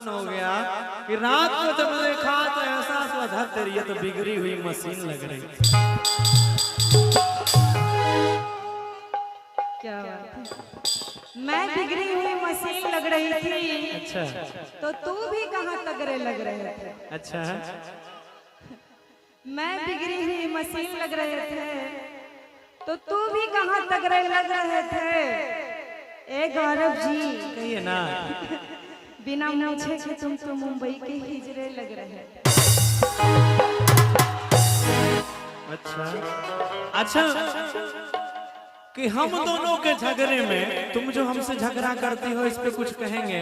नुकसान हो गया कि रात को जब देखा तो एहसास हुआ धर तेरी ये तो बिगड़ी हुई मशीन लग रही। क्या बात है। मैं बिगड़ी हुई मशीन लग रही थी। अच्छा। तो तू भी कहाँ तगड़े लग रहे थे। अच्छा। मैं बिगड़ी हुई मशीन लग रहे थे तो तू भी कहाँ तगड़े लग रहे थे। ए गौरव जी कहिए ना, बिना मूछे के तुम तो मुंबई के हिजड़े लग रहे थे। अच्छा अच्छा, कि हम दोनों के झगड़े में तुम जो हमसे झगड़ा करती हो इस पे कुछ कहेंगे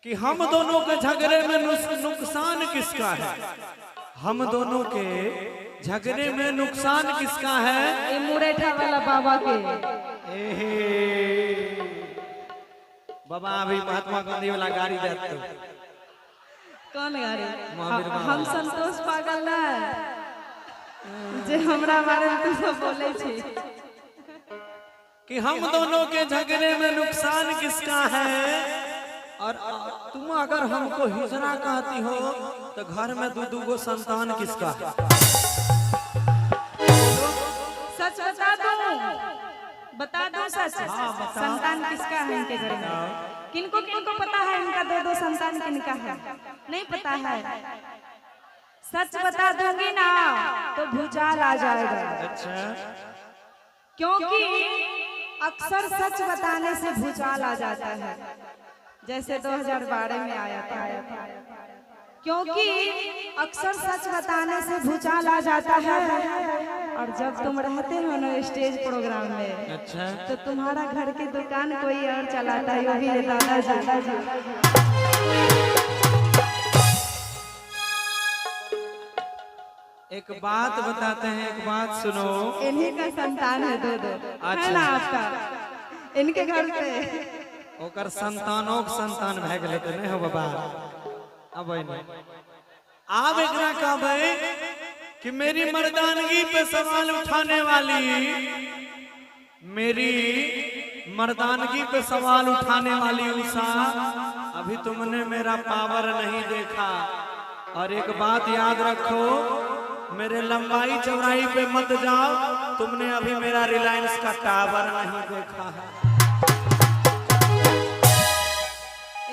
कि हम दोनों के झगड़े में नुकसान किसका है? हम दोनों के झगड़े में नुकसान किसका है? ए मुरेठा वाला बाबा के। एहे बाबा अभी महात्मा गांधी वाला गाड़ी देते। कौन गाड़ी? महावीर बाबा। हम संतोष पागल ना जे हमरा बारे में तू सब बोले छी। कि हम दोनों के झगड़े में नुकसान किसका है? और तुम अगर हमको हिजड़ा कहती हो तो घर में दो दो गो संतान किसका है? सच बता दूं, बता दूं सच। संतान किसका है इनके घर में? किनको किनको पता है इनका दो दो संतान किनका है? नहीं पता है। सच बता दूंगी ना तो भूचाल आ जाएगा। अच्छा। क्योंकि अक्सर सच बताने से भूचाल आ जाता है, जैसे 2012 में आया था। क्योंकि अक्सर सच बताने से भूचाल आ जाता है। और जब तुम रहते हो ना स्टेज प्रोग्राम में, अच्छा, तो तुम्हारा घर की दुकान कोई और चलाता है, वो भी है दादाजी। एक बात बताते हैं, एक बात सुनो। इन्हीं का संतान है दो दो। अच्छा। है ना आपका इनके घर पे? ओकर संतानों के संतान भए गेलै तऽ नहि हो बाबा। अब नहीं आब एकरा कहबै कि मेरी मर्दानगी पे सवाल उठाने वाली, मेरी मर्दानगी पे सवाल उठाने वाली उषा, अभी तुमने मेरा पावर नहीं देखा। और एक बात याद रखो, मेरे लंबाई चौड़ाई पे मत जाओ, तुमने अभी मेरा रिलायंस का टावर नहीं देखा है।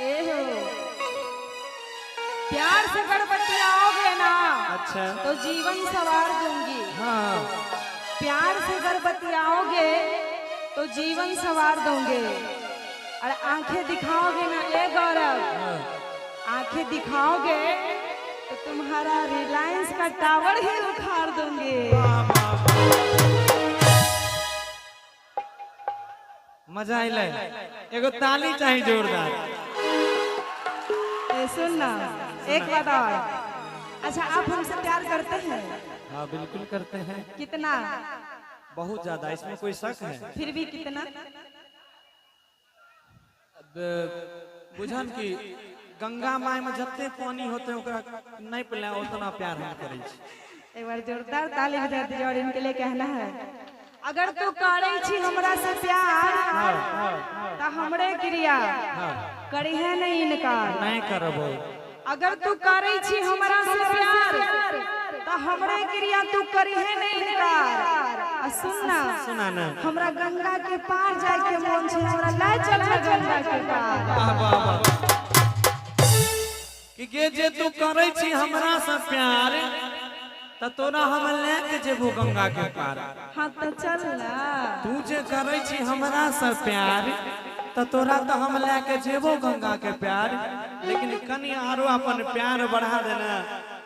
ए हो, प्यार से गड़बड़ियाओगे ना अच्छा, तो जीवन सवार दूंगी। हाँ। प्यार से गड़बड़ियाओगे तो जीवन सवार दूंगे। और आंखें दिखाओगे ना ए गौरव, आंखें दिखाओगे तो तुम्हारा रिलायंस का टावर ही उखाड़ दूंगी। मजा अलै। एगो ताली चाहिए जोरदार। ए सुन ना, एक बात और। अच्छा, आप हमसे प्यार करते हैं? हाँ बिल्कुल करते हैं। कितना? बहुत ज्यादा, इसमें कोई शक है? फिर भी कितना? बुझन की गंगा माय में जते पानी होते ओकरा नहीं पिला उतना प्यार हम करै छी। एक बार जोरदार ताली बजा दीजिए। और इनके लिए कहना है, अगर तू करै छी हमरा से प्यार तो हमरे क्रिया करी है नहीं इनकार। नहीं करबो। अगर तू करै छी हमरा से प्यार तो हमरे क्रिया तू करी है नहीं इनकार। आ सुन ना, सुना ना, हमरा गंगा के पार जाए के मन छै, हमरा ले चल ना गंगा के पार। वाह वाह वाह। कि गे जे तू करै छी हमरा से प्यार त तोरा हम ले के जेबो गंगा के पार। हाँ तो चल ना। तू जे करै छी हमरा से प्यार त तोरा तो हम ले के जेबो गंगा के प्यार, लेकिन कनि आरो अपन प्यार बढ़ा देना,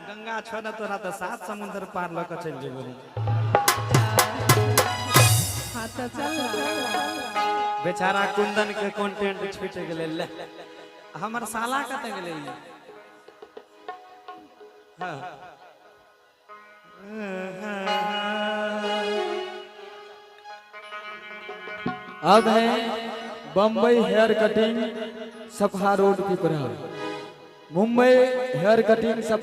गंगा छोड़ तोरा तो सात समुद्र पार ल के चलि जेबो। हाँ तो चल ना। बेचारा कुंदन के कंटेंट छूट गेलै। ले हमर साला कतऽ गेलै? हाँ। अब है Bombay hair cutting Sapaha road Pipra. Mumbai hair cutting Sapaha.